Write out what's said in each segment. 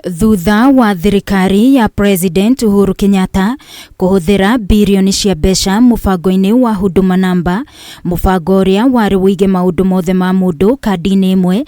Thutha wa thirikari ya President Uhuru Kenyatta kũhũthĩra birioni cia mbeca mũbango-inĩ wa Huduma Namba, mũbango ũrĩa warĩ wũige maũndũ mothe ma mũndũ kandi-inĩ ĩmwe,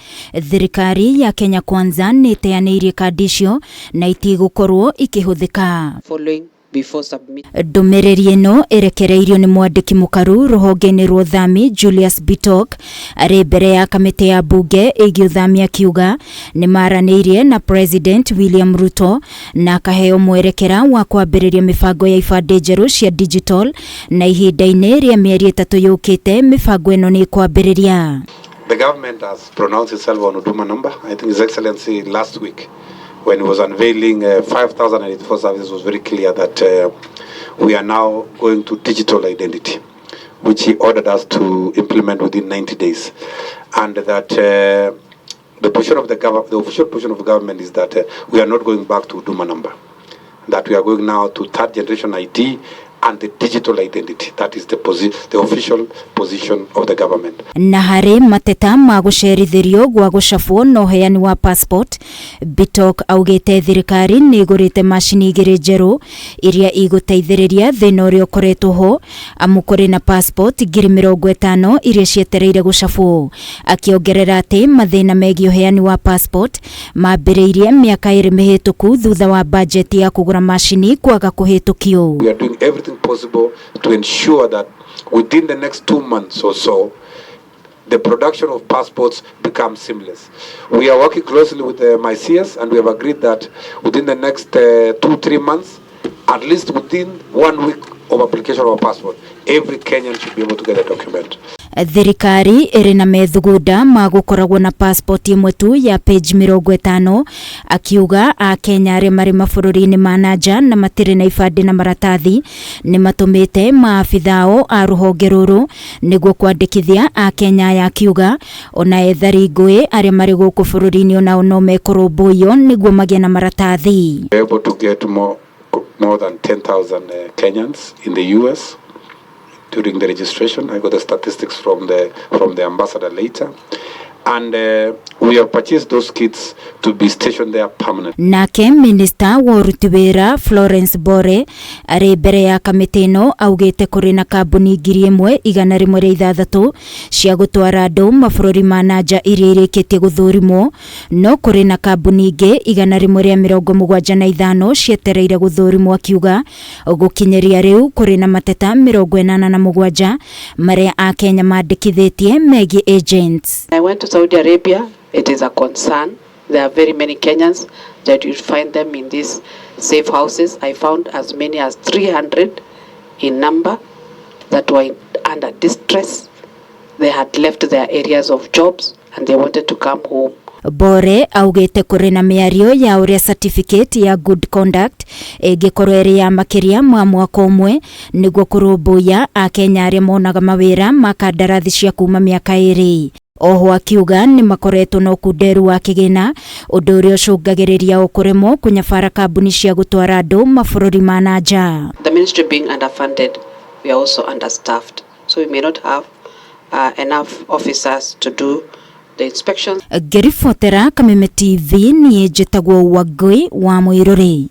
thirikari ya Kenya Kwanza nĩ ĩteanĩirie kandi icio na itigũkorwo ikĩhũthĩka. Following before submitting. Ndũmĩrĩri ĩno ĩrekereirio nĩ mwandĩki mũkaru rũhonge-inĩ rwa ũthami Julius Bitok arĩ mbere ya kamĩtĩ ya mbunge ĩgiĩ ũthami, akiuga nĩ maranĩirie na President William Ruto na akaheo mwerekera wa kwambĩrĩria mĩbango ya ibandĩ njerũ cia digital, na ihinda-inĩ rĩa mĩeri 3 yũkĩte mĩbango ĩno nĩ ĩkwambĩrĩria. The government has pronounced itself on Huduma Number. I think His Excellency last week, when he was unveiling 5,084 services, was very clear that we are now going to digital identity, which he ordered us to implement within 90 days. And that the position of the government, the official position of the government is that we are not going back to Huduma Number, that we are going now to third generation ID and the digital identity. That is the official position of the government. Na harĩ mateta ma gũcerithĩrio gwa gũcabwo na ũheani wa passport, Bitok augĩte thirikari nĩ ĩgũrĩte macini 2 njerũ iria igũteithĩrĩria thĩna ũrĩa ũkoretwo ho, amu kũrĩ na passport 50,000 iria cietereire gũcabwo, akĩongerera atĩ mathĩna megiĩ ũheani wa passport mambĩrĩirie mĩaka 2 mĩhĩtũku thutha wa bajeti ya kũgũra macini kwaga kũhĩtũkio. We are doing everything possible to ensure that within the next 2 months or so, the production of passports becomes seamless. We are working closely with the MICS, and we have agreed that within the next 2, 3 months, at least within one week of application of a passport, every Kenyan should be able to get a document. Thirikari ĩrĩ na methugunda ma gũkoragwo na passport ĩmwe tu ya page 50, akiuga akenya arĩa marĩ mabũrũri-inĩ ma nanja na matirĩ na ibandĩ na maratathi nĩ matũmĩte maabithao a rũhonge rũrũ nĩguo kwandĩkithia akenya aya, akiuga ona ethari ngũĩ arĩa marĩ gũkũ bũrũri-inĩ onao no mekũrũmbũiyo nĩguo magĩe na maratathi. We were able to get more than 10,000 Kenyans in the US during the registration. I got the statistics from the ambassador later. And we have purchased those kits to be stationed there permanently. Nake minista wa ũruti wĩra Florence Bore arĩ mbere ya kamĩtĩ ĩno augĩte kũrĩ na kambuni 1,106 cia gũtwara andũ mabũrũri ma nanja iria irĩkĩtie gũthũrimwo, no kũrĩ na kambuni ingĩ 175 cietereire gũthũrimwo, akiuga gũkinyĩria rĩu kũrĩ na mateta 87 marĩa akenya mandĩkithĩtie megiĩ agents. I went to Saudi Arabia. It is a concern. There are very many Kenyans that you find them in these safe houses. I found as many as 300 in number that were under distress. They had left their areas of jobs and they wanted to come home. Bore augĩte kũrĩ na mĩario ya ũrĩa certificate ya good conduct ĩngĩkorwo ĩrĩ ya makĩria ma mwaka ũmwe nĩguo kũrũmbũiya akenya arĩa monaga mawĩra ma kandarathi cia kuma mĩaka 2. Oho akiuga nĩ makoretwo na ũkunderu wa kĩgĩna, ũndũ ũrĩa ũcũngagĩrĩria o kũremwo kũnyabara kambuni cia gũtwara andũ mabũrũri ma na nja. The ministry being underfunded, we are also understaffed. So we may not have enough officers to do the inspections. Ngĩribotera Kameme TV, niĩ njĩtagwo Wangũi wa Mũirũrĩ.